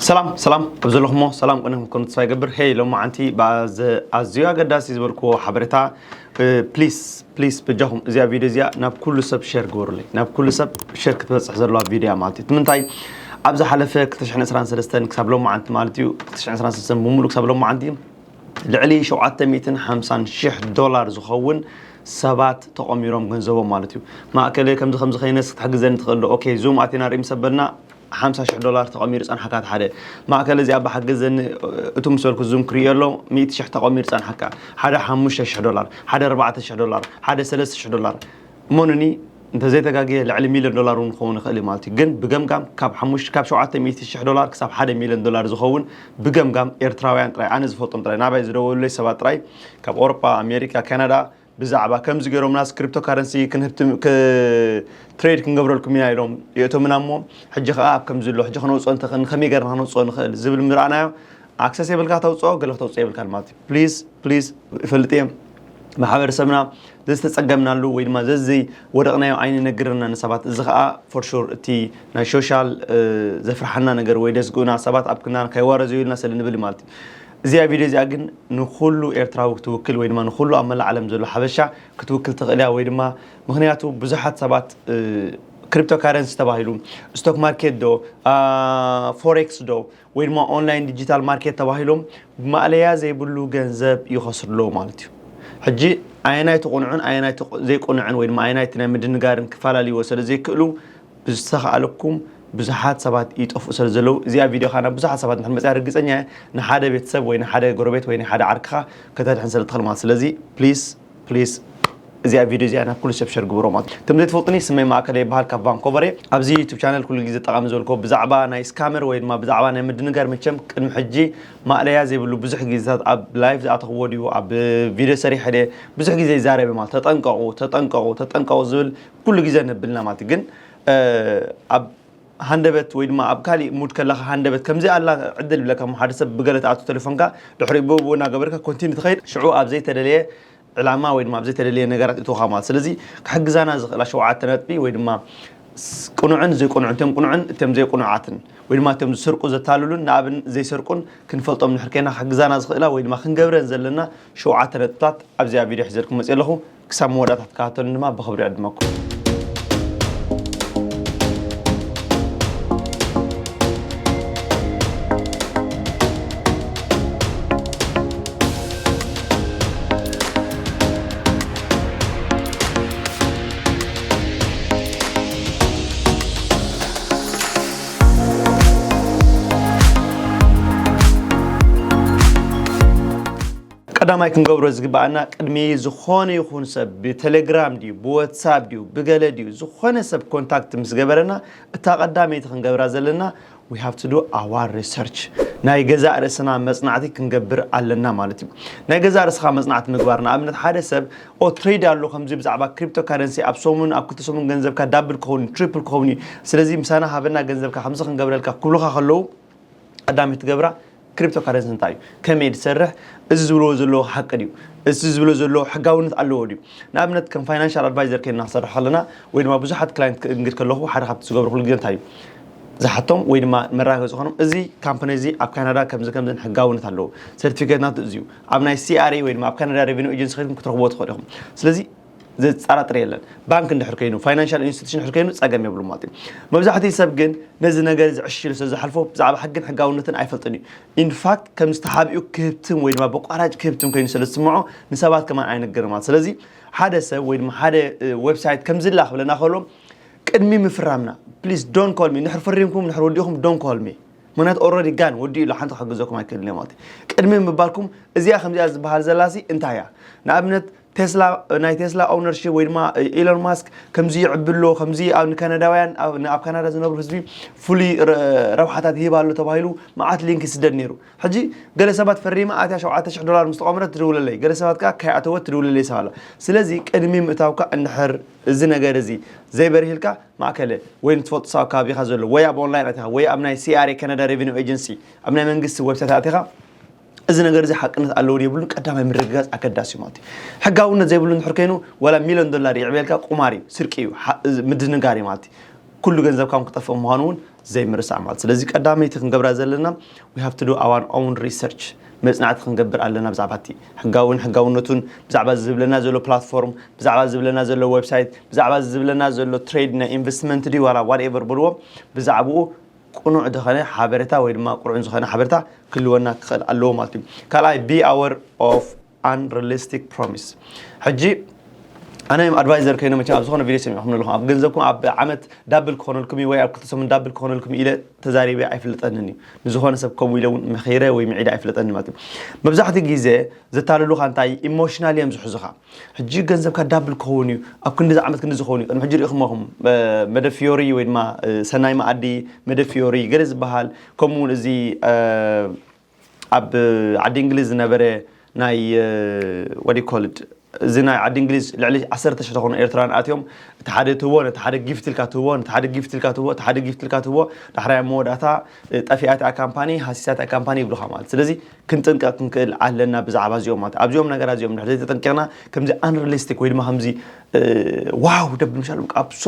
ሰላም ሰላም፣ ኣብ ዘለኹሞ ሰላም ቅነ ክምኮኑ ተስፋ ይገብር። ሄይ፣ ሎማዓንቲ ብኣዘ ኣዝዩ ኣገዳሲ ዝበልክዎ ሓበሬታ፣ ፕሊስ ፕሊስ በጃኹም እዚኣ ቪድዮ እዚኣ ናብ ኩሉ ሰብ ሸር ግበሩለይ። ናብ ኩሉ ሰብ ሸር ክትበፅሕ ዘለዋ ቪድዮ እያ ማለት እዩ። እቲ ምንታይ፣ ኣብ ዝሓለፈ ክልተ ሽሕን ዕስራን ሰለስተን ክሳብ ሎማዓንቲ ማለት እዩ፣ ክልተ ሽሕን ዕስራን ሰለስተን ብምሉእ ክሳብ ሎማዓንቲ ልዕሊ ሸውዓተ ሚእትን ሓምሳን ሽሕ ዶላር ዝኸውን ሰባት ተቐሚሮም ገንዘቦም ማለት እዩ። ማእከለ ከምዚ ከምዚ ከይነስ ክትሕግዘኒ ትኽእል ዶ? ኦኬ፣ ዙም ኣቲና ርኢ ምስ ኣበልና ሓምሳ ሽሕ ዶላር ተቐሚሩ ጸንሓካ። እቲ ሓደ ማእከለ እዚኣ ብሓግዘኒ እቱ ምስ በልኩ ዙም ክርእዮ ኣሎ፣ ሚእቲ ሽሕ ተቐሚሩ ጸንሓካ። ሓደ ሓሙሽተ ሽሕ ዶላር፣ ሓደ ኣርባዕተ ሽሕ ዶላር፣ ሓደ ሰለስተ ሽሕ ዶላር። እመኑኒ፣ እንተዘይተጋግየ ልዕሊ ሚልዮን ዶላር እውን ክኸውን ይኽእል እዩ ማለት እዩ። ግን ብገምጋም ካብ ሓሙሽተ፣ ካብ ሸውዓተ ሚእቲ ሽሕ ዶላር ክሳብ ሓደ ሚልዮን ዶላር ዝኸውን ብገምጋም ኤርትራውያን ጥራይ፣ ኣነ ዝፈልጦም ጥራይ፣ ናባይ ዝደወሉለይ ሰባት ጥራይ፣ ካብ ኣውሮጳ፣ ኣሜሪካ፣ ካናዳ፣ ብዛዕባ ከምዚ ገይሮምናስ ክሪፕቶ ካረንሲ ክንህብትም፣ ክ-፣ ትሬድ ክንገብረልኩም ኢና ኢሎም የእቶምና እሞ፣ ሕጂ ኸኣ ኣብ ከምዚ ኣሎ፣ ሕጂ ክነውፅኦ እንተኽእል፣ ከመይ ገይርና ክነውፅኦ ንኽእል ዝብል ምርኣናዮ፣ ኣክሰስ የብልካ ተውፅኦ፣ ገለ ክተውፅኦ የብልካን ማለት እዩ። ፕሊዝ፣ ፕሊዝ፣ ይፈልጥ እየ። ማሕበረሰብና ዘዝተጸገምናሉ ወይ ድማ ዘዘይ ወደቕናዮ ኣይንነግርና ንሰባት። እዚ ኸኣ ፎር ሹር እቲ ናይ ሶሻል፣ እ፣ ዘፍርሓና ነገር ወይ ደስግኡና ሰባት ኣብ ክንዳና ከይዋረዙ ኢልና ስለ ንብል ማለት እዩ። እዚኣ ቪድዮ እዚኣ ግን ንኹሉ ኤርትራዊ ክትውክል ወይ ድማ ንኹሉ ኣብ መላእ ዓለም ዘሎ ሓበሻ ክትውክል ትኽእል እያ። ወይ ድማ ምኽንያቱ ብዙሓት ሰባት፣ እ፣ ክሪፕቶ ካረንሲ ተባሂሉ፣ ስቶክ ማርኬት ዶ፣ አ፣ ፎሬክስ ዶ፣ ወይ ድማ ኦንላይን ዲጂታል ማርኬት ተባሂሎም ማእለያ ዘይብሉ ገንዘብ ይኸስሩ ኣለዉ ማለት እዩ። ሕጂ ኣየናይ ትቕንዑን ኣየናይ ትቕ-፣ ዘይቅንዑን ወይ ድማ ኣየናይ እቲ ናይ ምድንጋርን ክፈላለይዎ ስለ ዘይክእሉ ብዝተኻእለኩም ብዙሓት ሰባት ይጠፍኡ ስለ ዘለዉ እዚኣ ቪድዮ ኻና ብዙሓት ሰባት እንድሕር መፅያ ርግፀኛ እየ ንሓደ ቤተሰብ ወይ ንሓደ ጎረቤት ወይ ንሓደ ዓርክኻ ከተድሕን ስለ ትኽእል ማለት። ስለዚ ፕሊስ ፕሊስ እዚኣ ቪድዮ እዚኣ ናብ ኩሉ ሰብ ሸር ግብሮ ማለት እዩ። ትም ዘይትፈልጡኒ ስመይ ማእከለ ይበሃል ካብ ቫንኮቨር እየ። ኣብዚ ዩቱብ ቻነል ኩሉ ግዜ ጠቓሚ ዝበልኮ ብዛዕባ ናይ ስካመር ወይ ድማ ብዛዕባ ናይ ምድንጋር መቸም ቅድሚ ሕጂ ማእለያ ዘይብሉ ብዙሕ ግዜታት ኣብ ላይቭ ዝኣተኽዎ ድዩ ኣብ ቪድዮ ሰሪሐ ድየ ብዙሕ ግዜ ይዛረብ ማለት ተጠንቀቑ ተጠንቀቑ ተጠንቀቑ ዝብል ኩሉ ግዜ ነብልና ማለት እዩ። ግን፣ እ፣ ኣብ ሃንደበት ወይ ድማ ኣብ ካሊእ ሙድ ከለኻ ሃንደበት ከምዚ ኣላ ዕድል ብለካ እሞ ሓደ ሰብ ብገለ ትኣቱ ቴሌፎንካ ድሕሪ ብኡ ብኡ እናገበርካ ኮንቲኒ ትኸይድ ሽዑ ኣብ ዘይተደለየ ዕላማ ወይ ድማ ኣብ ዘይተደለየ ነገራት እትውኻ ማለት። ስለዚ ክሕግዛና ዝኽእላ ሸውዓተ ነጥቢ ወይ ድማ ስ-፣ ቅኑዕን ዘይቅኑዕን፣ እቶም ቅኑዕን እቶም ዘይቅኑዓትን ወይ ድማ እቶም ዝስርቁ ዘታልሉን ንኣብን ዘይሰርቁን ክንፈልጦም ንድሕር ኮይና ክሕግዛና ዝኽእላ ወይ ድማ ክንገብረን ዘለና ሸውዓተ ነጥብታት ኣብዚኣ ቪድዮ ሒዘልኩም መፅእ ኣለኹ። ክሳብ መወዳእታ ክትከታተሉን ድማ ብኽብሪ ይዕድመኩም። ቀዳማይ ክንገብሮ ዝግባኣና ቅድሚ ዝኾነ ይኹን ሰብ ብቴሌግራም ድዩ ብዋትሳፕ ድዩ ብገለ ድዩ ዝኾነ ሰብ ኮንታክት ምስ ገበረና እታ ቀዳመይቲ ክንገብራ ዘለና we have to do our research ናይ ገዛእ ርእስና መጽናዕቲ ክንገብር ኣለና ማለት እዩ። ናይ ገዛእ ርእስኻ መጽናዕቲ ምግባር ንኣብነት ሓደ ሰብ ኦ ትሬድ ኣሎ ከምዚ ብዛዕባ ክሪፕቶ ካረንሲ ኣብ ሰሙን ኣብ ክልተ ሰሙን ገንዘብካ ዳብል ክኸውን እዩ ትሪፕል ክኸውን እዩ ስለዚ ምሳና ሃበና ገንዘብካ ከምዚ ክንገብረልካ ክብሉኻ ከለዉ ቀዳመይቲ ትገብራ ክሪፕቶ ካረንሲ እንታይ እዩ ከመይ ዝሰርሕ እዚ ዝብልዎ ዘለዎ ሓቂ ድዩ እዚ ዝብሎ ዘለዎ ሕጋውነት ኣለዎ ድዩ ንኣብነት ከም ፋይናንሻል ኣድቫይዘር ኮይንና ክሰርሕ ከለና ወይ ድማ ብዙሓት ክላይንት ክእንግድ ከለኹ ሓደ ካብቲ ዝገብሮ ኩሉ ግዜ እንታይ እዩ ዝሓቶም ወይ ድማ መራገ ዝኾኖም እዚ ካምፓኒ እዚ ኣብ ካናዳ ከምዚ ከምዝን ሕጋውነት ኣለዎ ሰርቲፊኬት ናቱ እዚ እዩ ኣብ ናይ ሲኣርኤ ወይ ድማ ኣብ ካናዳ ሬቨኒ ኤጀንሲ ከድኩም ክትረኽብዎ ትኽእሉ ኢኹም ስለዚ ዘጠራጥር የለን ባንክ እንድሕር ኮይኑ ፋይናንሻል ኢንስቲቱሽን እንድሕር ኮይኑ ፀገም የብሉ ማለት እዩ መብዛሕትኡ ሰብ ግን ነዚ ነገር እዚ ዕሽሉ ስለ ዝሓልፎ ብዛዕባ ሕግን ሕጋውነትን ኣይፈልጥን እዩ ኢንፋክት ከም ዝተሓቢኡ ክህብትም ወይ ድማ በቋራጭ ክህብትም ኮይኑ ስለ ዝስምዖ ንሰባት ከማን ኣይነግርን ማለት ስለዚ ሓደ ሰብ ወይ ድማ ሓደ ዌብሳይት ከምዚ ላ ክብለና ከሎ ቅድሚ ምፍራምና please don't call me ንድሕር ፈሪምኩም ንድሕር ወዲእኹም don't call me ምክንያቱ already ጋን ወዲኡ ኢሉ ሓንቲ ክሕግዘኩም ኣይክእልን እየ ማለት እዩ ቅድሚ ምባልኩም እዚኣ ከምዚኣ ዝበሃል ዘላሲ እንታይ እያ ንኣብነት ቴስላ ናይ ቴስላ ኦውነርሺፕ ወይ ድማ ኢሎን ማስክ ከምዚ ይዕቢ ኣሎ ከምዚ ኣብ ንካናዳውያን ኣብ ካናዳ ዝነብሩ ህዝቢ ፍሉይ ረብሓታት ይህብ ኣሎ ተባሂሉ መዓት ሊንክ ይስደድ ነይሩ ሕጂ ገለ ሰባት ፈሪማ ኣትያ ሸውዓተ ሽሕ ዶላር ምስ ተቐምረት ትድውለለይ ገለ ሰባት ከዓ ካይኣተወት ትድውለለይ ሰብ ኣላ ስለዚ ቅድሚ ምእታውካ እንድሕር እዚ ነገር እዚ ዘይበርሂልካ ማእከለ ወይ ንትፈልጡ ሰብ ከባቢኻ ዘሎ ወይ ኣብ ኦንላይን ኣቲኻ ወይ ኣብ ናይ ሲኣርኤ ካናዳ ሬቨኒ ኤጀንሲ ኣብ ናይ መንግስቲ ዌብሳይት ኣቲኻ እዚ ነገር እዚ ሓቅነት ኣለዎ የብሉን ቀዳማይ ምርግጋፅ ኣገዳሲ እዩ ማለት እዩ ሕጋውነት ዘይብሉ እንድሕር ኮይኑ ዋላ ሚሊዮን ዶላር ይዕብየልካ ቁማር እዩ ስርቂ እዩ ምድንጋር እዩ ማለት እዩ ኩሉ ገንዘብካ ክጠፍእ ምዃኑ እውን ዘይምርሳዕ ማለት። ስለዚ ቀዳመይቲ ክንገብራ ዘለና we have to do our own research፣ መጽናዕቲ ክንገብር ኣለና ብዛዕባ እቲ ሕጋውን ሕጋውነቱን፣ ብዛዕባ ዝብለና ዘሎ ፕላትፎርም፣ ብዛዕባ ዝብለና ዘሎ ዌብሳይት፣ ብዛዕባ ዝብለና ዘሎ ትሬድ ናይ ኢንቨስትመንት ድዩ ዋላ ዋትኤቨር በልዎ፣ ብዛዕባኡ ቅኑዕ ዝኾነ ሓበሬታ ወይ ድማ ቅኑዕ ዝኾነ ሓበሬታ ክህልወና ክኽእል ኣለዎ ማለት እዩ። ካልኣይ be aware of unrealistic promise። ሕጂ ኣነ እዮም ኣድቫይዘር ከይነ መቸም ኣብ ዝኾነ ቪድዮ ሰሚዕኩም ኣለኹም ኣብ ገንዘብኩም ኣብ ዓመት ዳብል ክኾነልኩም እዩ ወይ ኣብ ክልተ ሰሙን ዳብል ክኾነልኩም ኢለ ተዛሪበ ኣይፍልጠንን እዩ። ንዝኾነ ሰብ ከምኡ ኢለ እውን መኺረ ወይ ምዒደ ኣይፍልጠንን ማለት እዩ። መብዛሕትኡ ግዜ ዘታልሉኻ እንታይ ኢሞሽናል እዮም ዝሕዙኻ። ሕጂ ገንዘብካ ዳብል ክኸውን እዩ ኣብ ክንዲ ዓመት ክንዲ ዝኸውን እዩ ቅድሚ ሕጂ ርኢኹሞኹም። መደ ፊዮሪ ወይ ድማ ሰናይ መኣዲ፣ መደ ፊዮሪ ገለ ዝበሃል ከምኡ እውን እዚ ኣብ ዓዲ እንግሊዝ ዝነበረ ናይ ወዲ ኮልድ እዚ ናይ ዓዲ እንግሊዝ ልዕሊ ዓሰርተ ሽሕ ዝኾኑ ኤርትራን ኣትዮም እቲ ሓደ ትህቦ ነቲ ሓደ ጊፍት ኢልካ ትህቦ ነቲ ሓደ ጊፍት ኢልካ ትህቦ እቲ ሓደ ጊፍት ኢልካ ትህቦ ዳሕራይ ኣብ መወዳእታ ጠፊኣት እያ ካምፓኒ ሃሲሳት እያ ካምፓኒ ይብሉኻ ማለት። ስለዚ ክንጥንቀቕ ክንክእል ኣለና ብዛዕባ እዚኦም ማለት ኣብዚኦም ነገራት እዚኦም ድሕር ዘይተጠንቂቕና ከምዚ ኣንሪሊስቲክ ወይ ድማ ከምዚ ዋው ደብል ምሻል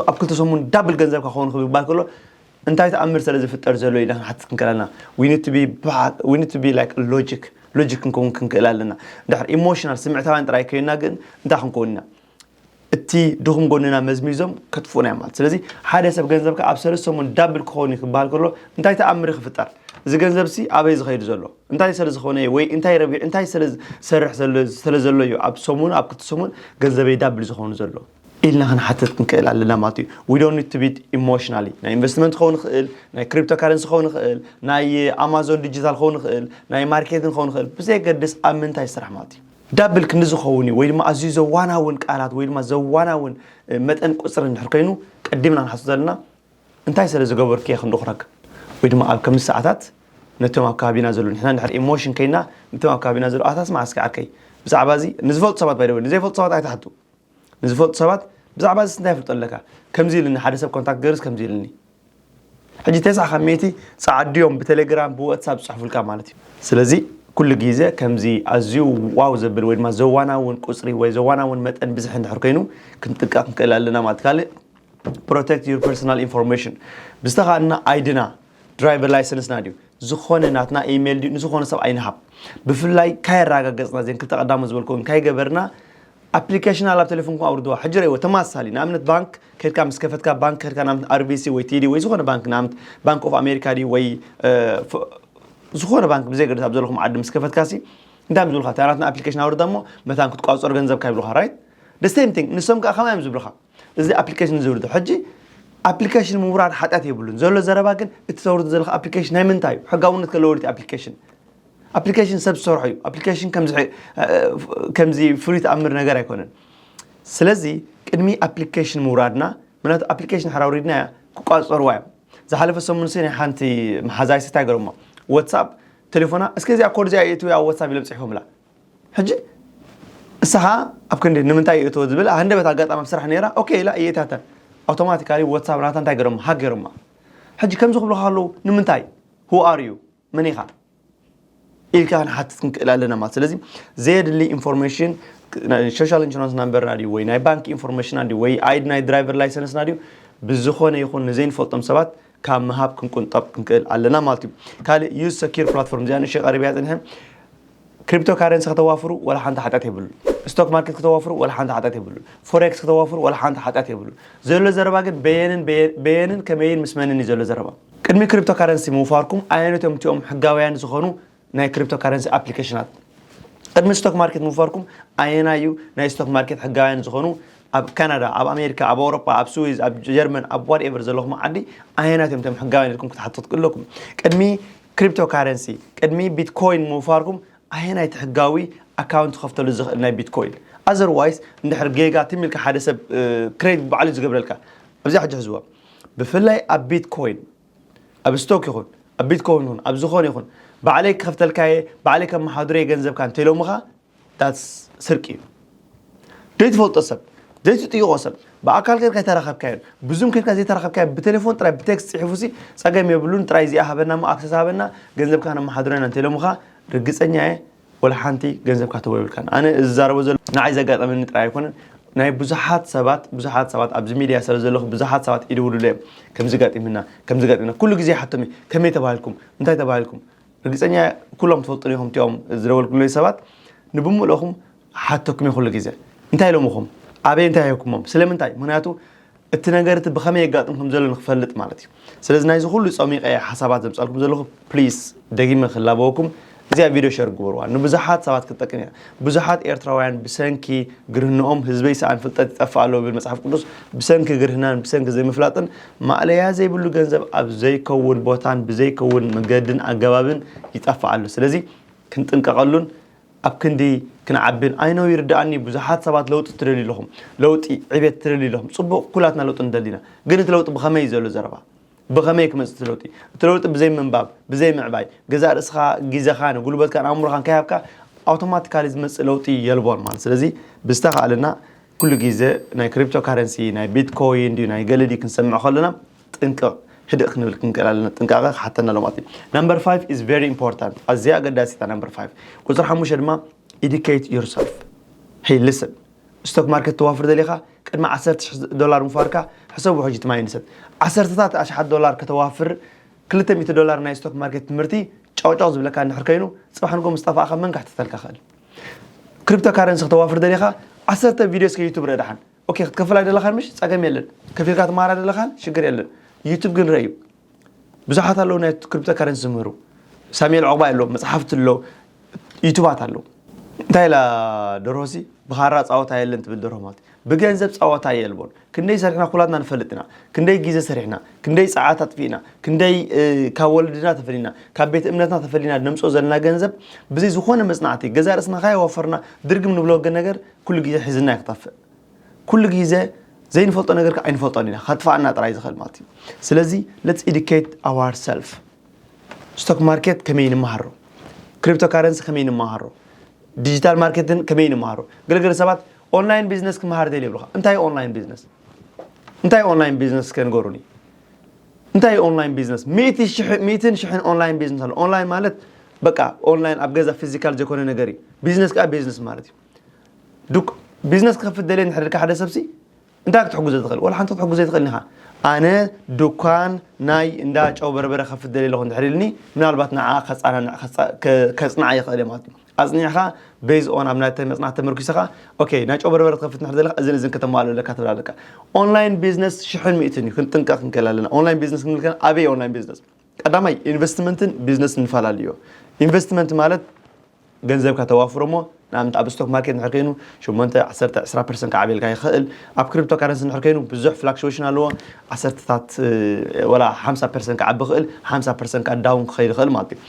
ኣብ ክልተ ሰሙን ዳብል ገንዘብ ክኸውን ክብል ባል ከሎ እንታይ ተኣምር ስለ ዝፍጠር ዘሎ ኢልና ክንሓትት ክንክእል ኣለና። We need to be like logic ሎጂክ ክንከውን ክንክእል ኣለና። ድሕር ኢሞሽናል ስምዕታውያን ጥራይ ከይና ግን እንታይ ክንከውን ኢና? እቲ ድኹም ጎንና መዝሚዞም ከጥፍኡና እዮም ማለት። ስለዚ ሓደ ሰብ ገንዘብካ ኣብ ሰለስተ ሰሙን ዳብል ክኸውን እዩ ክበሃል ከሎ እንታይ ተኣምር ክፍጠር? እዚ ገንዘብ ሲ ኣበይ ዝኸይድ ዘሎ? እንታይ ስለ ዝኾነ ወይ እንታይ ረቢሕ እንታይ ስለ ዝሰርሕ ስለ ዘሎ እዩ ኣብ ሰሙን ኣብ ክልተ ሰሙን ገንዘበይ ዳብል ዝኾኑ ዘሎ? ኢልና ክንሓትት ክንክእል ኣለና ማለት እዩ። We don't need to be emotionally ናይ ኢንቨስትመንት ክኸውን ይኽእል፣ ናይ ክሪፕቶ ካረንሲ ክኸውን ይኽእል፣ ናይ ኣማዞን ዲጂታል ክኸውን ይኽእል፣ ናይ ማርኬቲንግ ክኸውን ይኽእል፣ ብዘየገድስ ኣብ ምንታይ ስራሕ ማለት እዩ። ዳብል ክንዲ ዝኸውን እዩ ወይ ድማ ኣዝዩ ዘዋናውን ቃላት ወይ ድማ ዘዋናውን መጠን ቁፅሪ እንድሕር ኮይኑ ቀዲምና ክንሓስብ ዘለና እንታይ ስለ ዝገበርኩ እየ ክንዲ ክረክብ ወይ ድማ ኣብ ከምዚ ሰዓታት ነቶም ኣብ ከባቢና ዘሎ ንሕና እንድሕር ኢሞሽን ከይና ነቶም ኣብ ከባቢና ዘሎ ኣታስ መዓስከ ዓርከይ ብዛዕባ እዚ ንዝፈልጡ ሰባት ባይደወ ንዘይፈልጡ ሰባት ኣይትሓቱ። ንዝፈልጡ ሰባት ብዛዕባ እዚ እንታይ ይፍልጦ ኣለካ ከምዚ ኢልኒ ሓደ ሰብ ኮንታክት ገርስ ከምዚ ኢልኒ ሕጂ ተስዓ ካብ ሚእቲ ጸዓዱ እዮም ብቴሌግራም ብዋትሳፕ ዝጽሕፉልካ ማለት እዩ። ስለዚ ኩሉ ግዜ ከምዚ ኣዝዩ ዋው ዘብል ወይ ድማ ዘዋናውን ቁጽሪ ወይ ዘዋናውን መጠን ብዝሒ እንድሕር ኮይኑ ክንጥንቀቕ ክንክእል ኣለና ማለት ካልእ protect your personal information ብዝተኻእልና ኣይድና ድራይቨር ላይሰንስና ድዩ ዝኾነ ናትና ኢሜይል ድዩ ንዝኾነ ሰብ ኣይንሃብ ብፍላይ ካየራጋገጽና ዘን ክልተ ቀዳሞ ዝበልኩ ካይገበርና ኣፕሊኬሽን ኣላ ኣብ ቴሌፎንኩም ኣውርድዋ ሕጂ ረእይዎ ተማሳሊ ንኣብነት ባንክ ከድካ ምስ ከፈትካ ባንክ ከድካ ንኣብነት ኣርቢሲ ወይ ቲዲ ወይ ዝኾነ ባንክ ንኣብነት ባንክ ኦፍ ኣሜሪካ ድዩ ወይ ዝኾነ ባንክ ብዘይ ገደስ ኣብ ዘለኹም ዓዲ ምስ ከፈትካ ሲ እንታይ ዝብሉካ ታናትና ኣፕሊኬሽን ኣውርዳ እሞ መታን ክትቋፀሩ ገንዘብካ ይብሉካ right the same thing ንሶም ከዓ ከማይ እዮም ዝብሉካ እዚ ኣፕሊኬሽን ዝውርዱ ሕጂ ኣፕሊኬሽን ምውራድ ሓጢኣት የብሉን ዘሎ ዘረባ ግን እቲ ተውርዱ ዘለካ ኣፕሊኬሽን ናይ ምንታይ እዩ ሕጋውነት ከለዎ እቲ ኣፕሊኬሽን ኣፕሊኬሽን ሰብ ዝሰርሖ እዩ ኣፕሊኬሽን ከምዚ ፍሉይ ተኣምር ነገር ኣይኮነን ስለዚ ቅድሚ ኣፕሊኬሽን ምውራድና ምክንያቱ ኣፕሊኬሽን ሕራውሪድና እያ ክቋፀርዋ እዮም ዝሓለፈ ሰሙን ሲ ናይ ሓንቲ መሓዛይ ስታይ ገረሞ ዋትሳፕ ቴሌፎና እስከ እዚኣ ኮድ እዚኣ የእትውያ ዋትሳፕ ኢሎም ፅሒፎምላ ሕጂ እሳ ከዓ ኣብ ክንዲ ንምንታይ የእትዎ ዝብል ሃንደበት ኣጋጣሚ ኣብ ስራሕ ነራ ኦኬ ኢላ እየእትያተን ኣውቶማቲካሊ ዋትሳፕ ናታ እንታይ ገረሞ ሃክ ገረማ ሕጂ ከምዚ ክብሉካ ከለዉ ንምንታይ who are you መን ኢኻ ኢልካ ክንሓትት ክንክእል ኣለና ማለት ስለዚ ዘየድሊ ኢንፎርሜሽን ሶሻል ኢንሹራንስ ናምበርና ድዩ ወይ ናይ ባንክ ኢንፎርሜሽንና ድዩ ወይ ኣይዲ ናይ ድራይቨር ላይሰንስና ድዩ ብዝኾነ ይኹን ንዘይንፈልጦም ሰባት ካብ ምሃብ ክንቁንጠብ ክንክእል ኣለና ማለት እዩ ካልእ use secure platform እዚኣ ንእሽተይ ቀሪበያ ፀኒሐ ክሪፕቶ ካረንሲ ከተዋፍሩ ወላ ሓንቲ ሓጢኣት የብሉ ስቶክ ማርኬት ከተዋፍሩ ወላ ሓንቲ ሓጢኣት የብሉ ፎሬክስ ከተዋፍሩ ወላ ሓንቲ ሓጢኣት የብሉ ዘሎ ዘረባ ግን በየንን በየንን ከመይን ምስ መንን እዩ ዘሎ ዘረባ ቅድሚ ክሪፕቶ ካረንሲ ምውፋርኩም ኣየነቶም እቲኦም ሕጋውያን ዝኾኑ ናይ ክሪፕቶ ካረንሲ ኣፕሊኬሽናት ቅድሚ ስቶክ ማርኬት ምውፋርኩም ኣየናይ እዩ ናይ ስቶክ ማርኬት ሕጋውያን ዝኾኑ ኣብ ካናዳ ኣብ ኣሜሪካ ኣብ ኣውሮጳ ኣብ ስዊዝ ኣብ ጀርመን ኣብ ዋትኤቨር ዘለኹም ዓዲ ኣየናት እዮም ቶም ሕጋውያን ኢልኩም ክትሓተት ኣለኩም ቅድሚ ክሪፕቶ ካረንሲ ቅድሚ ቢትኮይን ምውፋርኩም ኣየናይ እቲ ሕጋዊ ኣካውንት ክኸፍተሉ ዝኽእል ናይ ቢትኮይን ኣዘርዋይስ እንድሕር ጌጋ ትም ኢልካ ሓደ ሰብ ክሬዲት ባዕሉ ዝገብረልካ ኣብዚኣ ሕጂ ሕዝዋ ብፍላይ ኣብ ቢትኮይን ኣብ ስቶክ ይኹን ኣብ ቢትኮይን ይኹን ኣብ ዝኾነ ይኹን ባዕለይ ክኸፍተልካየ ባዕለይ ከመሓድሮየ ገንዘብካ እንተኢሎምኻ that's ስርቂ እዩ ዘይትፈልጦ ሰብ ዘይትጥይቆ ሰብ ብኣካል ከድካ ኣይተራኸብካዮን ብዙም ከድካ ዘይተራኸብካዮ ብቴሌፎን ጥራይ ብቴክስት ፅሒፉ ሲ ፀገም የብሉን ጥራይ እዚኣ ሃበና ሞ ኣክሰስ ሃበና ገንዘብካ ነመሓድሮ ኢና እንተኢሎምኻ ርግፀኛ እየ ወላ ሓንቲ ገንዘብካ ትቦ የብልካን ኣነ ዝዛረቦ ዘሎ ንዓይ ዘጋጠመኒ ጥራይ ኣይኮነን ናይ ብዙሓት ሰባት ብዙሓት ሰባት ኣብዚ ሚድያ ስለ ዘለኹ ብዙሓት ሰባት ይድውሉሉ እዮም። ከምዚ ጋጢምና ከምዚ ጋጢምና ኩሉ ግዜ ሓቶም እዩ። ከመይ ተባሂልኩም እንታይ ተባሂልኩም? ርግፀኛ ኩሎም ትፈልጡ ኢኹም እቲኦም ዝደወልኩለይ ሰባት ንብምልእኹም ሓተኩም እየ ኩሉ ግዜ። እንታይ ኢሎምኹም? ኣበይ እንታይ ሂብኩሞም? ስለምንታይ? ምክንያቱ እቲ ነገር እቲ ብኸመይ የጋጥም ከም ዘሎ ንክፈልጥ ማለት እዩ። ስለዚ ናይዚ ኩሉ ፀሚቀ ሓሳባት ዘምፃልኩም ዘለኹ ፕሊስ ደጊመ ክላበወኩም እዚኣ ቪድዮ ሸር ግበርዋ። ንብዙሓት ሰባት ክትጠቅም እያ። ብዙሓት ኤርትራውያን ብሰንኪ ግርህንኦም ህዝበይ ሰኣን ፍልጠት ይጠፍእ ኣሎ ብል መፅሓፍ ቅዱስ። ብሰንኪ ግርህናን ብሰንኪ ዘይምፍላጥን ማእለያ ዘይብሉ ገንዘብ ኣብ ዘይከውን ቦታን ብዘይከውን መገድን ኣገባብን ይጠፍእ ኣሎ። ስለዚ ክንጥንቀቐሉን ኣብ ክንዲ ክንዓብን ኣይነው ይርዳኣኒ። ብዙሓት ሰባት ለውጢ ትደልዩ ኣለኹም፣ ለውጢ ዕቤት ትደልዩ ኣለኹም። ፅቡቕ ኩላትና ለውጢ ንደሊና፣ ግን እቲ ለውጢ ብኸመይ እዩ ዘሎ ዘረባ? ብኸመይ ክመፅእ እቲ ለውጢ? እቲ ለውጢ ብዘይ ምንባብ ብዘይ ምዕባይ ገዛእ ርእስኻ ግዜኻን ጉልበትካን ኣእምሮኻን ከይሃብካ ኣውቶማቲካሊ ዝመፅእ ለውጢ የልቦን ማለት። ስለዚ ብዝተኻእለና ኩሉ ግዜ ናይ ክሪፕቶ ካረንሲ ናይ ቢትኮይን ድዩ ናይ ገለ ድዩ ክንሰምዕ ከለና ጥንቅቕ ህድእ ክንብል ክንክእል ኣለና። ጥንቃቐ ክሓተና ኣሎ ማለት እዩ። Number five is very important። ኣዝያ ኣገዳሲታ number five። ቁፅሪ ሓሙሽተ ድማ educate yourself። Hey listen፣ ስቶክ ማርኬት ተዋፍር ደሊኻ ቅድሚ ዓሰርተ ሺሕ ዶላር ምፋርካ ሕሰቡ። ሕጂ እቲ ማይንሰት ዓሰርተታት ኣሽሓት ዶላር ከተዋፍር ክልተ ሚእቲ ዶላር ናይ ስቶክ ማርኬት ትምህርቲ ጫውጫው ዝብለካ እንድሕር ኮይኑ ፅባሕ ንጎ ምስ ጠፋእካ መን ክሕተተልካ ክእል? ክሪፕቶ ካረንሲ ከተዋፍር ደሊኻ ዓሰርተ ቪድዮ እስከ ዩቱብ ርእ ደሓን። ኦኬ ክትከፍል ኣይደለኻን ምሽ ፀገም የለን። ከፊልካ ትማራ ደለኻን ሽግር የለን። ዩቱብ ግን ረእዩ ብዙሓት ኣለዉ ናይ ክሪፕቶ ካረንሲ ዝምህሩ። ሳሙኤል ዕቑባይ ኣሎ፣ መፅሓፍቲ ኣሎ፣ ዩቱባት ኣለዉ። እንታይ ኢላ ደርሆሲ ብኻራ ፃወታ የለን ትብል ደርሆ ማለት እዩ። ብገንዘብ ፃወታ የልቦን። ክንደይ ሰሪሕና ኩላትና ንፈልጥ ኢና። ክንደይ ግዜ ሰሪሕና፣ ክንደይ ሰዓት ኣጥፊእና፣ ክንደይ ካብ ወለድና ተፈሊና፣ ካብ ቤት እምነትና ተፈሊና ነምፅኦ ዘለና ገንዘብ ብዘይ ዝኾነ መፅናዕቲ ገዛ ርእስና ካየወፈርና ድርግም ንብሎ ነገር ኩሉ ግዜ ሒዝና ይክጠፍእ። ኩሉ ግዜ ዘይንፈልጦ ነገር ከዓ ኣይንፈልጦን ኢና። ከጥፋኣና ጥራይ ዝኽእል ማለት እዩ። ስለዚ let's educate ourselves። ስቶክ ማርኬት ከመይ ንምሃሮ፣ ክሪፕቶ ካረንሲ ከመይ ንምሃሮ፣ ዲጂታል ማርኬትን ከመይ ንምሃሮ። ገለገለ ሰባት ኦንላይን ቢዝነስ ክመሃር ደልዩ ይብሉኻ። እንታይ ኦንላይን ቢዝነስ? እንታይ ኦንላይን ቢዝነስ ከንገሩኒ? እንታይ ኦንላይን ቢዝነስ? ሚእቲ ሽሕ- ሚእትን ሽሕን ኦንላይን ቢዝነስ ኣሎ። ኦንላይን ማለት በቃ ኦንላይን ኣብ ገዛ ፊዚካል ዘይኮነ ነገር እዩ። ቢዝነስ ከዓ ቢዝነስ ማለት እዩ። ዱክ ቢዝነስ ክኸፍት ደልየ እንድሕር ኢልካ ሓደ ሰብሲ እንታይ ክትሕግዞ ትኽእል? ወላ ሓንቲ ክትሕግዞ ኣይትኽእልን ኢኻ። ኣነ ዱኳን ናይ እንዳ ጨው በርበረ ከፍት ደልየ ኣለኹ እንድሕር ኢልኒ ምናልባት ንዓ ከፃናንዕ ከፅንዓ ይኽእል እየ ማለት እዩ። ኣፅኒዕኻ ቤዝ ኦን ኣብ ናይ መፅናዕቲ ተመርኪስኻ ኦኬ ናይ ጨው በርበረ ትኸፍት እንድሕር ዘለካ እዝን እዝን ከተማልኦ ኣለካ ትብል ኣለካ። ኦንላይን ቢዝነስ ሽሕን ሚእትን እዩ። ክንጥንቀቕ ክንክእል ኣለና። ኦንላይን ቢዝነስ ክንብል ከለና ኣበይ ኦንላይን ቢዝነስ? ቀዳማይ ኢንቨስትመንትን ቢዝነስን ንፈላለዮ። ኢንቨስትመንት ማለት ገንዘብካ ተዋፍሮ እሞ ንኣብነት ኣብ ስቶክ ማርኬት እንድሕር ኮይኑ ሸሞንተ ዓሰርተ ዕስራ ፐርሰንት ክዓብየልካ ይኽእል። ኣብ ክሪፕቶ ካረንሲ እንድሕር ኮይኑ ብዙሕ ፍላክሽዌሽን ኣለዎ። ዓሰርተታት ወላ ሓምሳ ፐርሰንት ክዓቢ ይኽእል፣ ሓምሳ ፐርሰንት ከዓ ዳውን ክኸይድ ይኽእል ማለት እዩ።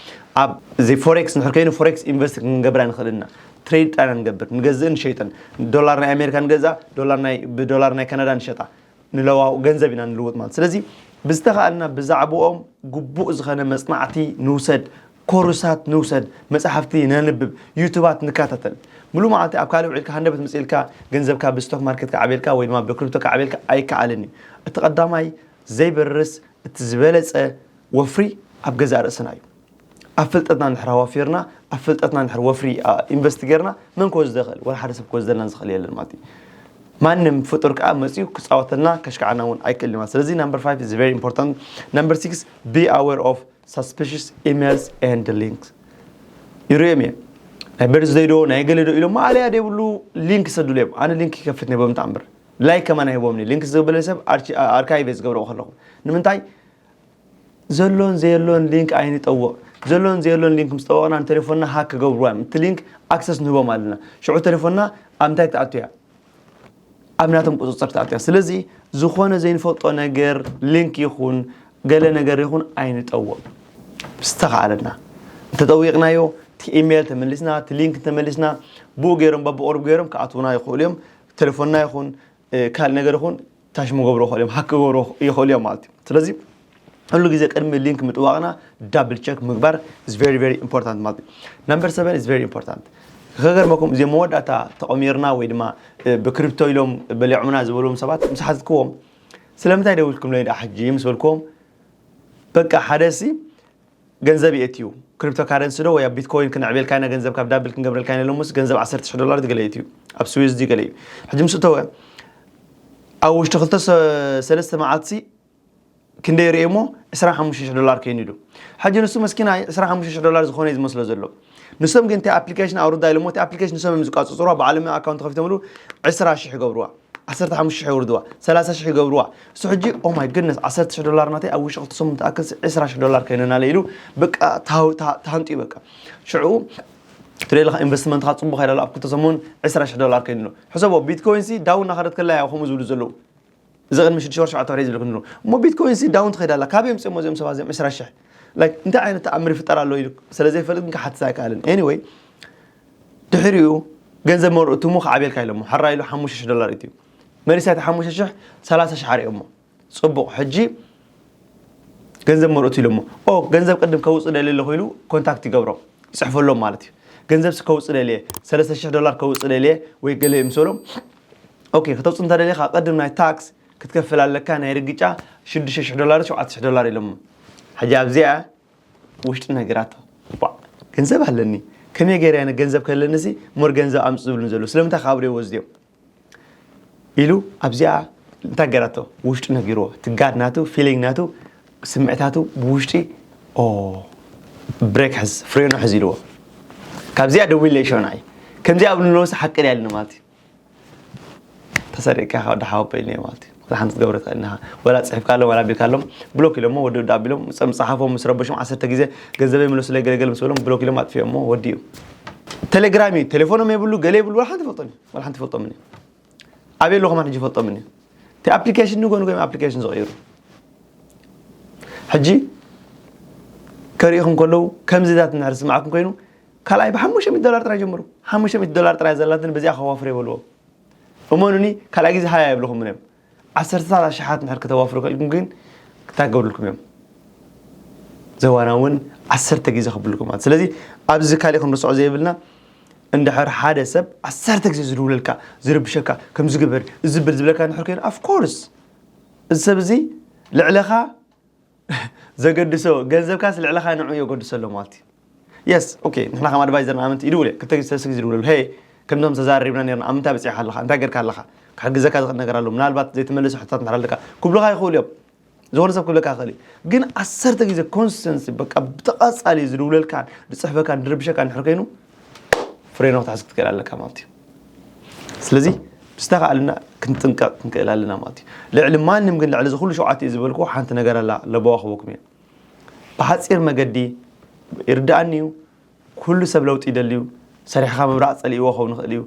ኣብ እዚ ፎሬክስ እንድሕር ኮይኑ ፎሬክስ ኢንቨስት ክንገብር ኣይንኽእል ኢና። ትሬድ ጥራይ ኢና ንገብር፣ ንገዝእን ንሸይጥን። ዶላር ናይ ኣሜሪካ ንገዛ፣ ዶላር ናይ ብዶላር ናይ ካናዳ ንሸጣ። ንለዋው ገንዘብ ኢና ንልውጥ ማለት። ስለዚ ብዝተኻእልና ብዛዕባኦም ግቡእ ዝኾነ መፅናዕቲ ንውሰድ፣ ኮርሳት ንውሰድ፣ መፅሓፍቲ ነንብብ፣ ዩቱባት ንከታተል። ሙሉእ መዓልቲ ኣብ ካልእ ውዒልካ ሃንደበት መፅኢልካ ገንዘብካ ብስቶክ ማርኬት ክዓብየልካ ወይ ድማ ብክሪፕቶ ክዓብየልካ ኣይከኣልን እዩ። እቲ ቀዳማይ ዘይበርስ እቲ ዝበለፀ ወፍሪ ኣብ ገዛእ ርእስና እዩ። ኣብ ፍልጠትና እንድሕር ኣዋፊርና ኣብ ፍልጠትና እንድሕር ወፍሪ ኢንቨስት ጌርና መን ክወስዶ ይኽእል? ወላ ሓደ ሰብ ክወስደልና ዝኽእል የለን ማለት እዩ። ማንም ፍጡር ከዓ መፅኡ ክፃወተልና ከሽክዓና እውን ኣይክእል ማለት። ስለዚ number five is very important። Number six, be aware of suspicious emails and links። ይርእዮም እየ ናይ በርዝደይ ዶ ናይ ገለ ዶ ኢሎም ማእለያ ዘይብሉ ሊንክ ይሰዱሉ እዮም። ኣነ ሊንክ ይከፍት ነቦም ተኣምር ላይክ ከማን ኣይህቦምኒ። ሊንክ ዝበለ ሰብ ኣርካይቭ ዝገብረኦ ከለኹ ንምንታይ ዘሎን ዘየሎን ሊንክ ኣይንጠውቕ። ዘሎን ዘየሎን ሊንክ ምስ ጠወቕና ንቴሌፎንና ሃክ ክገብርዋ እዮም። እቲ ሊንክ ኣክሰስ ንህቦም ኣለና። ሽዑ ቴሌፎንና ኣብ እንታይ ትኣቱ እያ? ኣብ ናቶም ቁፅፅር ትኣቱ እያ። ስለዚ ዝኾነ ዘይንፈልጦ ነገር ሊንክ ይኹን ገለ ነገር ይኹን ኣይንጠውቕ። ዝተኻእለና እንተጠዊቕናዮ እቲ ኢሜይል ተመሊስና እቲ ሊንክ ተመሊስና ብኡ ገይሮም በብቕሩብ ገይሮም ክኣትዉና ይኽእሉ እዮም። ቴሌፎንና ይኹን ካልእ ነገር ይኹን ታሽሙ ገብሩ ይኽእል እዮም ሃክ ክገብሩ ይኽእሉ እዮም ማለት እዩ። ስለዚ ኩሉ ግዜ ቅድሚ ሊንክ ምጥዋቕና ዳብል ቸክ ምግባር is very very important ማለት እዩ። Number seven is very important። ከገርመኩም እዚኦም መወዳእታ ተቐሚርና ወይ ድማ ብክሪፕቶ ኢሎም በሊዖምና ዝበልዎም ሰባት ምስ ሓትትክዎም ስለምንታይ ደዊልኩም ለይ ደኣ ሕጂ ምስ በልክዎም በቃ ሓደ ሲ ገንዘብ የእትዩ ክሪፕቶ ካረንሲ ዶ ወይ ኣብ ቢትኮይን ክነዕቤልካ ኢና ገንዘብ ካብ ዳብል ክንገብረልካ ኢና ኢሎምስ ገንዘብ ዓሰርተ ሽሕ ዶላር ገለ እዩ ኣብ ስዊዝ ገለ እዩ። ሕጂ ምስ እተወ ኣብ ውሽጢ ክልተ ሰ- ሰለስተ መዓልቲ ክንደይ ርእየ እሞ ዕስራን ሓሙሽተ ሽሕ ዶላር ከይኑ ኢሉ። ሕጂ ንሱ መስኪናይ ዕስራን ሓሙሽተ ሽሕ ዶላር ዝኾነ እዩ ዝመስሎ ዘሎ። ንሶም ግን እቲ ኣፕሊኬሽን ኣውርዳ ኢሎሞ እቲ ኣፕሊኬሽን ንሶም እዮም ዝቋፅፅሩ ባዕሎም ኣካውንት ከፊቶምሉ ዕስራ ሽሕ ይገብርዋ። ዓሰርተ ሓሙሽተ ሽሕ የውርድዋ፣ ሰላሳ ሽሕ ይገብርዋ። እሱ ሕጂ ኦ ማይ ጉድነስ ዓሰርተ ሽሕ ዶላር ናተይ ኣብ ውሽጢ ክልተ ሰሙን ትኣክል ዕስራ ሽሕ ዶላር ከይነናለ ኢሉ በቃ ታው- ታ- ታሃንጡ እዩ በቃ። ሽዑ ትደለኻ ኢንቨስትመንትካ ፅቡቕ ከይዳሎ ኣብ ክልተ ሰሙን ዕስራ ሽሕ ዶላር ከይኑ ኣሎ። ሕሰቦ ቢትኮይን ሲ ዳውን እናኸደት ከላ እያ ከምኡ ዝብሉ ዘለዉ። እዚ ቅድሚ ሽዱሽተ ወር ሸውዓተ ወር እዩ ዝብልኩ ንሮ እሞ ቢትኮይን ሲ ዳውን ትኸይዳ ኣላ። ካበይ የምፅእሞ እዚኦም ሰባት እዚኦም ዕስራ ሽሕ? ላይክ እንታይ ዓይነት ተኣምር ይፍጠር ኣሎ ኢሉ ስለ ዘይፈልጥ ግን ክሓትት ኣይከኣልን። ኤኒወይ ድሕሪኡ ገንዘብ መርኡ ትሙ ክዓብየልካ ኢሎሞ ሓራ ኢሉ ሓሙሽተ ሽሕ ዶላር እዩ። መሊሳ እቲ ሓሙሽተ ሽሕ ሰላሳ ሽሕ ኣርእዮሞ። ፅቡቕ ሕጂ ገንዘብ መርኡ ኢሎሞ ኦ ገንዘብ ቅድም ከውፅእ ደልየ ኣለኹ ኢሉ ኮንታክት ይገብሮም ይፅሕፈሎም ማለት እዩ። ገንዘብ ከውፅእ ደልየ ሰለስተ ሽሕ ዶላር ከውፅእ ደልየ ወይ ገለ ይምሰሎም ኦኬ ክተውፅእ እንተደሊኻ ቅድም ናይ ታክስ ክትከፍል ኣለካ ናይ ርግጫ ሽዱሽተ ሽሕ ዶላር ሸውዓተ ሽሕ ዶላር ኢሎሞ። ሕጂ ኣብዚኣ ውሽጢ ነጊራቶ ዋ ገንዘብ ኣለኒ ከመይ ገይረ እየ ገንዘብ ከለኒ ሲ ሞር ገንዘብ ኣምፅ ዝብሉን ዘለዉ ስለምንታይ ካብ ኣብረዮ ወስድዮም ኢሉ ኣብዚኣ እንታይ ገይራቶ ውሽጡ ነጊርዎ ትጋድ ናቱ ፊሊንግ ናቱ ስምዕታቱ ብውሽጢ ኦ ብሬክ ሕዝ ፍሬኖ ሕዝ ኢልዎ ካብዚኣ ደዊለ ሸናይ ከምዚኣ ኣብ ንለውስ ሓቂ ድያ ኢልኒ ማለት እዩ ተሰሪቅካ ካብ ደሓወበ ኢልኒ ማለት እዩ ወላ ሓንቲ ክትገብረ ትኽእል ኢኻ ወላ ፅሒፍካ ኣሎም ወላ ኣቢልካ ኣሎም ብሎክ ኢሎሞ ወዲ ወዲ ኣቢሎም ምፀ- ምፅሓፎም ምስ ረበሾም ዓሰርተ ግዜ ገንዘበይ ምለሱለይ ገለገለ ምስ በሎም ብሎክ ኢሎም ኣጥፊኦሞ ወዲ እዩ ቴሌግራም እዩ ቴሌፎኖም የብሉ ገለ የብሉ ወላ ሓንቲ ይፈልጦም እዩ ወላ ሓንቲ ይፈልጦምን እዩ ኣበይ ኣለኹም ሕጂ ይፈልጦምን እዩ እቲ ኣፕሊኬሽን ንጎ ንጎ እዮም ኣፕሊኬሽን ዝቕይሩ ሕጂ ከርእኹም ከለዉ ከምዚታት እንድሕር ዝስምዓኩም ኮይኑ ካልኣይ ብሓሙሽተ ሚእቲ ዶላር ጥራይ ጀምሩ ሓሙሽተ ሚእቲ ዶላር ጥራይ ዘላትን በዚኣ ከዋፍር የበልዎም እመኑኒ ካልኣይ ግዜ ሃያ የብልኹም እዮም ዓሰርተታት ኣሽሓት እንድሕር ከተዋፍሩ ከልኩም ግን ክታገብሩልኩም እዮም ዘዋና እውን ዓሰርተ ግዜ ከብልኩም ማለት ስለዚ ኣብዚ ካሊእ ክንርስዖ ዘይብልና እንድሕር ሓደ ሰብ ዓሰርተ ግዜ ዝድውለልካ ዝርብሸካ ከም ዝግበር ዝብል ዝብለካ እንድሕር ኮይኑ ኣፍኮርስ እዚ ሰብ እዚ ልዕለኻ ዘገድሶ ገንዘብካስ ልዕለኻ ንዑ የገድሶ ኣሎ ማለት እዩ የስ ኦኬ ንሕና ከም ኣድቫይዘር ንኣመንቲ ይድውል እየ ክልተ ግዜ ሰለስተ ግዜ ይድውለሉ ሄ ከምዞም ተዛሪብና ነርና ኣብ ምንታይ በፂሕካ ኣለካ እንታይ ገርካ ኣለካ ክሕግዘካ ዝኽእል ነገር ኣሎ ምናልባት ዘይተመለሰ ሕቶታት እንድሕር ኣለካ ክብሉካ ይኽእሉ እዮም ዝኾነ ሰብ ክብለካ ይኽእል እዩ ግን ዓሰርተ ግዜ ኮንስተንሲ በቃ ብተቐፃሊ ዝድውለልካን ዝፅሕፈካን ዝርብሸካ እንድሕር ኮይኑ ፍሬኖ ክትሕዝ ክትክእል ኣለካ ማለት እዩ ስለዚ ብዝተኻእልና ክንጥንቀቕ ክንክእል ኣለና ማለት እዩ ልዕሊ ማንም ግን ልዕሊ ዝኩሉ ሸውዓተ እዩ ዝበልኩ ሓንቲ ነገር ኣላ ለበዋ ክበኩም እየ ብሓፂር መገዲ ይርድኣኒ እዩ ኩሉ ሰብ ለውጢ ይደልዩ ሰሪሕካ ምብራቕ ፀሊእዎ ከውን ይኽእል እዩ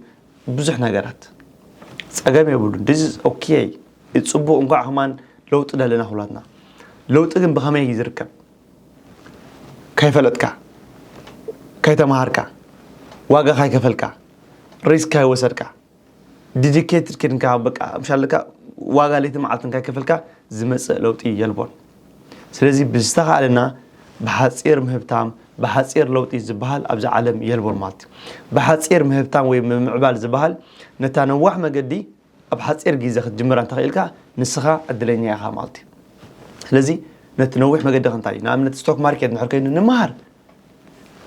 ብዙሕ ነገራት ፀገም የብሉን this is okay እዩ ፅቡቕ እንኳዕ ከማን ለውጢ ደለና ኩላትና ለውጢ ግን ብኸመይ እዩ ዝርከብ ከይፈለጥካ ከይተምሃርካ ዋጋ ካይከፈልካ ሪስክ ካይወሰድካ ዲዲኬትድ ኬድንካ በቃ ምሻለካ ዋጋ ለይቲ መዓልትን ካይከፈልካ ዝመፅእ ለውጢ የልቦን ስለዚ ብዝተኻእለና ብሓፂር ምህብታም ብሓፂር ለውጢ ዝበሃል ኣብዚ ዓለም የልቦን ማለት እዩ ብሓፂር ምህብታም ወይ ምምዕባል ዝበሃል ነታ ነዋሕ መገዲ ኣብ ሓፂር ግዜ ክትጅምራ እንተኽኢልካ ንስኻ ዕድለኛ ኢኻ ማለት እዩ ስለዚ ነቲ ነዊሕ መገዲ ክንታይ ንኣብነት ስቶክ ማርኬት ንሕር ኮይኑ ንምሃር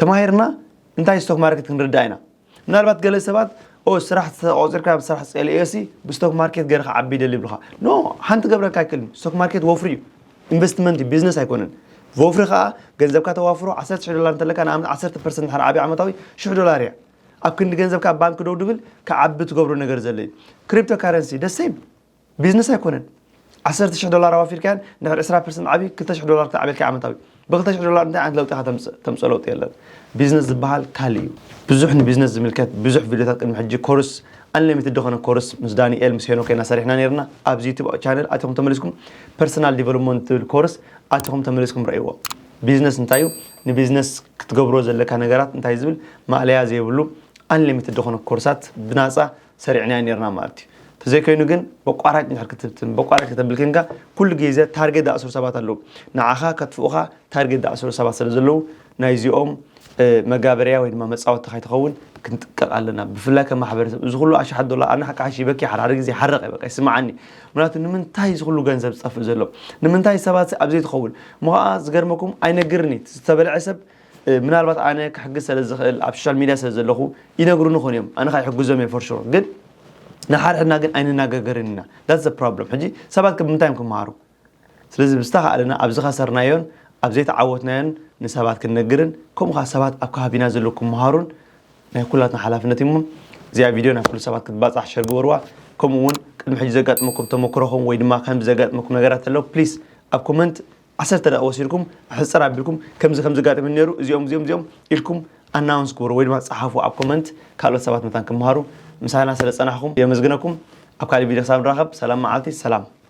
ተማሂርና እንታይ ስቶክ ማርኬት ክንርዳእ ኢና ምናልባት ገለ ሰባት ኦ ስራሕ ተቆፂርካ ስራሕ ፀልእዮ ሲ ብስቶክ ማርኬት ገይረ ክዓቢ ይደሊ ይብሉካ ኖ ሓንቲ ገብረካ ኣይክእልን ስቶክ ማርኬት ወፍሪ እዩ ኢንቨስትመንት እዩ ቢዝነስ ኣይኮነን ወፍሪ ከዓ ገንዘብካ ተዋፍሮ ዓሰርተ ሽሕ ዶላር እንተለካ ንኣብነት ዓሰርተ ፐርሰንት ሓር ዓብይ ዓመታዊ ሽሕ ዶላር እያ ኣብ ክንዲ ገንዘብካ ኣብ ባንክ ደው ድብል ክዓቢ ትገብሮ ነገር ዘለ እዩ ክሪፕቶ ካረንሲ ደሴም ቢዝነስ ኣይኮነን ዓሰርተ ሽሕ ዶላር ኣዋፊርካያን ድሕሪ ዕስራ ፐርሰንት ዓብዪ ክልተ ሽሕ ዶላር ተዓብልካ ዓመታዊ ብክልተ ሽሕ ዶላር እንታይ ዓይነት ለውጢ ኢኻ ተምፅእ ለውጢ የለን ቢዝነስ ዝበሃል ካልእ እዩ ብዙሕ ንቢዝነስ ዝምልከት ብዙሕ ቪድዮታት ቅድሚ ሕጂ ኮርስ ኣንሊሚትድ ዝኾነ ኮርስ ምስ ዳንኤል ምስ ሄኖክ ኢና ሰሪሕና ነርና ኣብዚ ዩቱብ ቻነል ኣቲኹም ተመሊስኩም ፐርሰናል ዲቨሎፕመንት ትብል ኮርስ ኣቲኹም ተመሊስኩም ረእይዎ ቢዝነስ እንታይ እዩ ንቢዝነስ ክትገብሮ ዘለካ ነገራት እንታይ ዝብል ማእለያ ዘይብሉ ኣንሊሚትድ ዝኾነ ኮርሳት ብናፃ ሰሪዕናዮ ነርና ማለት እዩ ተዘይኮይኑ ግን በቋራጭ እንድሕር ክትብትን በቋራጭ ከተብል ኮንካ ኩሉ ግዜ ታርጌት ዝኣስሩ ሰባት ኣለዉ ንዓኻ ከጥፍኡኻ ታርጌት ዝኣስሩ ሰባት ስለ ዘለዉ ናይዚኦም መጋበርያ ወይ ድማ መፃወቲ ከይትኸውን ክንጥቀቕ ኣለና ብፍላይ ከም ማሕበረሰብ እዚ ኩሉ ኣሽሓት ዶላር ኣነ ሓቂ ሓሽ ይበኪ ሓደ ሓደ ግዜ ሓረቐ በቃ ይስምዓኒ ምክንያቱ ንምንታይ እዚ ኩሉ ገንዘብ ዝጠፍእ ዘሎ ንምንታይ ሰባት ኣብዘይ ትኸውን ምኸዓ ዝገርመኩም ኣይነግርኒ ዝተበልዐ ሰብ ምናልባት ኣነ ክሕግዝ ስለ ዝኽእል ኣብ ሶሻል ሚድያ ስለ ዘለኹ ይነግሩኒ ኾን እዮም ኣነ ካ ይሕግዞም እየ for sure ግን ንሓድሕድና ግን ኣይንናገገርን ኢና that's problem ሕጂ ሰባት ካብ ምንታይ እዮም ክመሃሩ ስለዚ ብዝተኻእለና ኣብ ዝኸሰርናዮን ኣብ ዘይተዓወትናዮን ንሰባት ክንነግርን ከምኡ ከዓ ሰባት ኣብ ከባቢና ዘለዉ ክመሃሩን ናይ ኩላትና ሓላፍነት እሞ እዚኣ ቪድዮ ናብ ኩሉ ሰባት ክትባፃሕ ሸር ግበርዋ ከምኡ እውን ቅድሚ ሕጂ ዘጋጥመኩም ተመክሮኹም ወይ ድማ ከም ዘጋጥመኩም ነገራት ኣሎ ፕሊስ ኣብ ኮመንት ዓሰርተ ደቂቕ ወሲድኩም ሕፅር ኣቢልኩም ከምዚ ከም ዘጋጥመኒ ነይሩ እዚኦም እዚኦም እዚኦም ኢልኩም ኣናውንስ ግበሩ ወይ ድማ ፀሓፉ ኣብ ኮመንት ካልኦት ሰባት መታን ክመሃሩ ምሳና ስለ ፀናሕኩም የመስግነኩም ኣብ ካልእ ቪድዮ ክሳብ ንራኸብ ሰላም መዓልቲ ሰላም